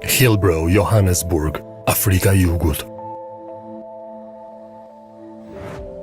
Hillbrow, Johannesburg, Afrika e Jugut.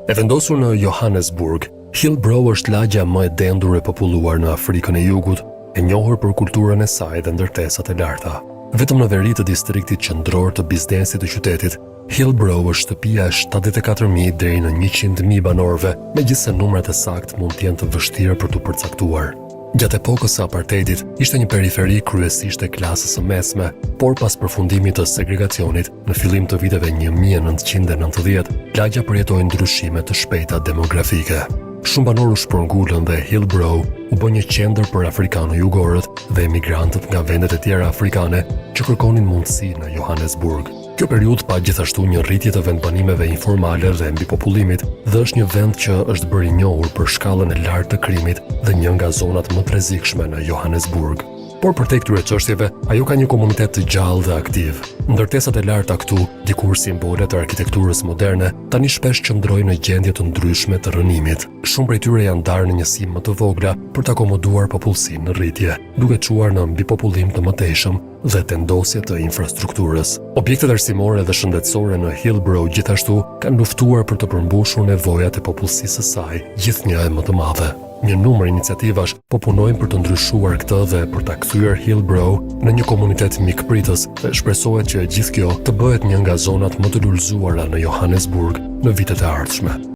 E vendosur në Johannesburg, Hillbrow është lagja më e dendur e populluar në Afrikën e Jugut, e njohur për kulturën e saj dhe ndërtesat e larta. Vetëm në veri të distriktit qendror të biznesit të qytetit, Hillbrow është shtëpia e 74.000 deri në 100.000 banorëve, megjithëse numrat e saktë mund të jenë të vështirë për t'u përcaktuar. Gjatë epokës së apartheidit, ishte një periferi kryesisht e klasës së mesme, por pas përfundimit të segregacionit, në fillim të viteve 1990, lagja përjetoi ndryshime të shpejta demografike. Shumë banorë u shpërngulën dhe Hillbrow u bë një qendër për afrikano-jugorët dhe emigrantët nga vendet e tjera afrikane që kërkonin mundësi në Johannesburg. Kjo periudhë pa gjithashtu një rritje të vendbanimeve informale dhe mbipopullimit dhe është një vend që është bërë i njohur për shkallën e lartë të krimit dhe një nga zonat më të rrezikshme në Johannesburg. Por përtej këtyre çështjeve, ajo ka një komunitet të gjallë dhe aktiv. Ndërtesat e larta këtu, dikur simbole të arkitekturës moderne, tani shpesh qëndrojnë në gjendje të ndryshme të rrënimit. Shumë prej tyre janë ndarë në njësi më të vogla për të akomoduar popullsinë në rritje, duke çuar në mbipopullim të mëtejshëm dhe tendosje të infrastrukturës. Objektet arsimore dhe shëndetësore në Hillbrow gjithashtu kanë luftuar për të përmbushur nevojat e popullsisë së saj gjithnjë e më të madhe. Një numër iniciativash po punojnë për të ndryshuar këtë dhe për ta kthyer Hillbrow në një komunitet mikpritës dhe shpresohet që e gjithë kjo të bëhet një nga zonat më të lulëzuara në Johannesburg në vitet e ardhshme.